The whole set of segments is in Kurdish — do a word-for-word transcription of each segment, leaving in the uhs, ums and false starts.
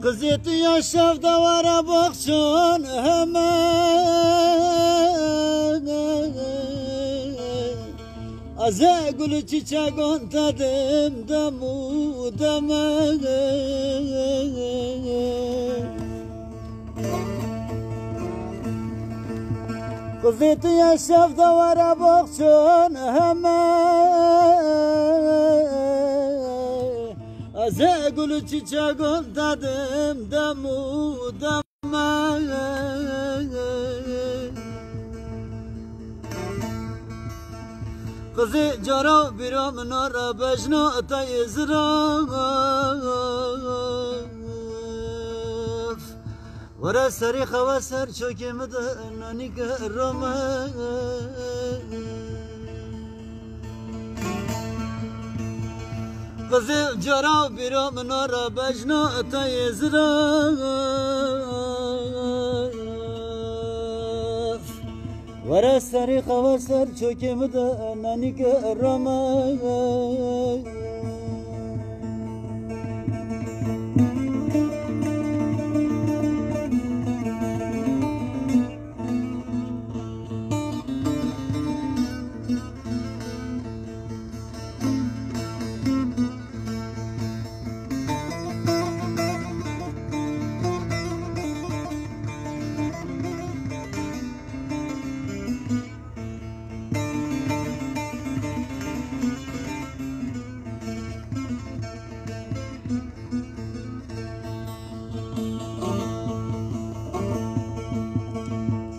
Qizê tu ya şev de were baxçan heme. Ez ê gul û çîçegan te dim dem û deme. Qizê tu ya şev de were baxçan heme. Ez ê gul û çîçegan te dim dem û deme. Qizê cara bîra min a re bejna te yê zirav. Were serî xewe ser çokê min de nanîke rame. Qizê cara bîra min a re bejna te yê zirav. Were serî xewe ser çokê min de nanîke rame.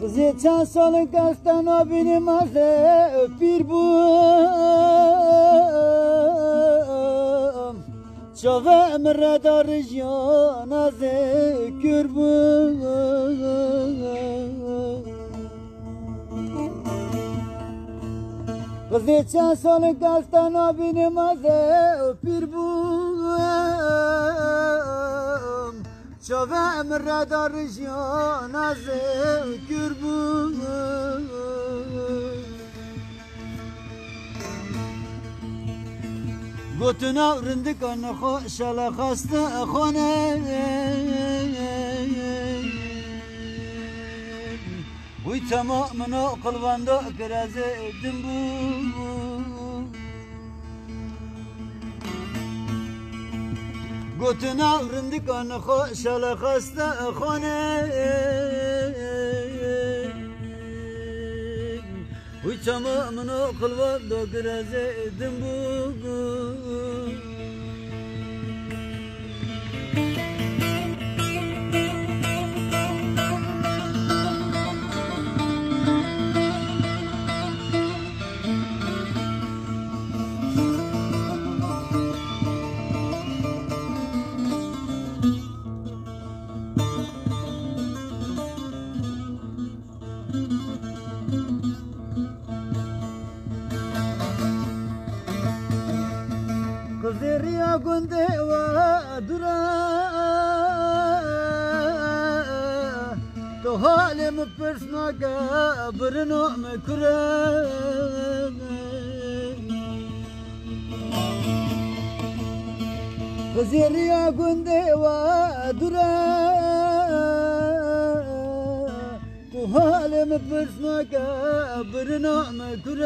Qizê çend salek ez te nabînim, ez ê pîr bûm. Çavê min re darijiyan, ez ê kûr bûm. Qizê çend salek ez te nabînim, ez ê pîr bûm. Çavê min re darijiyan, ez ê kûr bûm. Gotina rindika nexwe şele xeste xane. Wî tema min o qilwanda kir, ez ê dim bûm. Gotina rindika nexwe şele xeste xane. Wî çama min o qilwanda kir, ez ê dim bûm. Qizê riya gundê we dûr e, tu halê min pirs nake, birina min kur e. Qizê riya gundê we dûr e, tu halê min pirs nake, birina min kur e.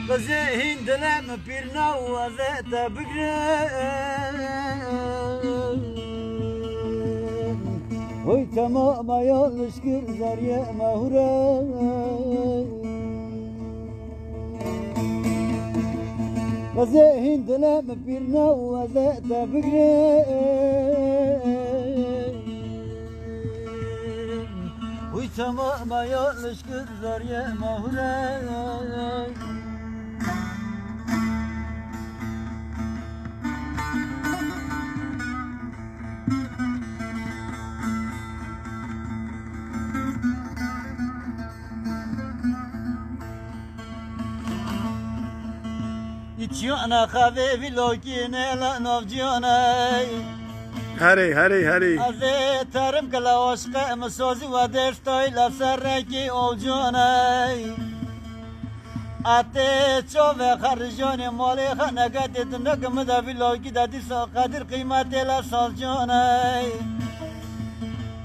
Qizê hîn dile min pîr na û ez ê te bigrim. Oy tema me yanlış kir, zariyê me hûr e. Qizê hîn dile min pîr na û ez ê te bigrim. Wî tema me yanlış kir, zariyê me hûr e. Îçiyana xavê vî lokî nêle navciyane. Herê, herê, herê. Ez ê terim kila aşqe min sozî we dêstay le serrekî ovciyane. Atê çave xerijonê malê xeneketê tu neke min de vî lawkî de dîsa qedir qîmetê le sazconey.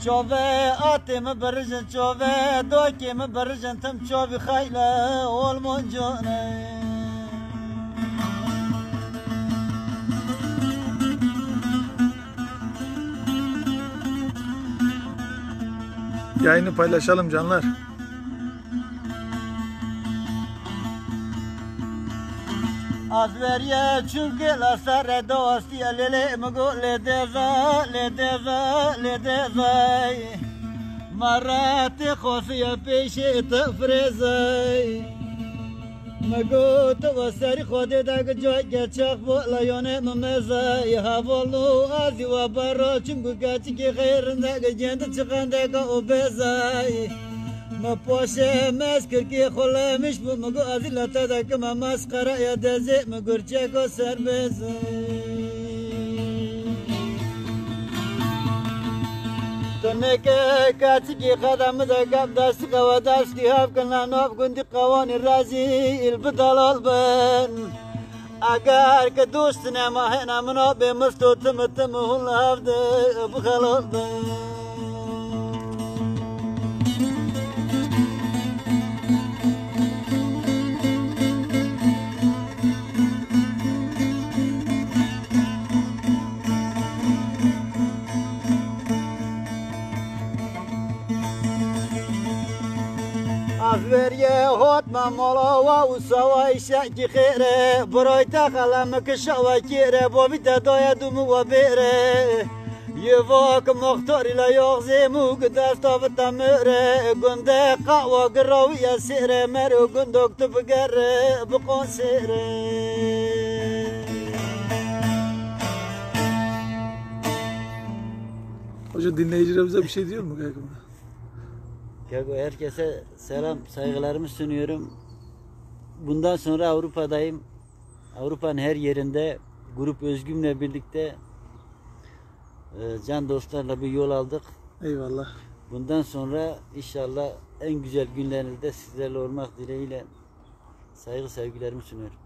Çave atê min birijin çave, dokê min birijin tim çavî xeyle olmonconey. Yayını paylaşalım canlar. Az veriye çünkü la sare dostiye lele mi go le deza, le deza, le deza. Marate xosiye peşe te frezay. Mi got, tu ve serî Xwedê de ki cayke çax bo, la yone mi mezay. Hevalno azî we berra, çimku keçikê xêrinde ki gendi çiqendeka û bezay. Mi paşe mez kirkê xulemiş bû, mi got, azî le te de ki me mesxere ya dezê, mi gurçeka ser bezay. Tu neke keçikê xede mi de gep destî qewe destî hev kin, la nav gundî Qewanî rezîl bi delal bin. Eger ke dost nema hêna min a bê misto tim tim hûn li hev de bi xelal bin. Ez veriye hotme mala we û sawayî şekî xêre. Birayte xele min kişa we kêre. Bavî te daye dû min we bêre. Yê vak muxtarî le yaxzê mû gi desta vi te mêre. Gunde qewa gi rawiye sêre. Mero gundok tu bigere biqon sêre. Hoca, dinleyicilerimize bir şey diyor mu Keko? Keko, herkese selam, saygılarımı sunuyorum. Bundan sonra Avrupa'dayım. Avrupa'nın her yerinde Grup Özgün'le birlikte, e, can dostlarla bir yol aldık. Eyvallah. Bundan sonra inşallah en güzel günlerinizde sizlerle olmak dileğiyle saygı sevgilerimi sunuyorum.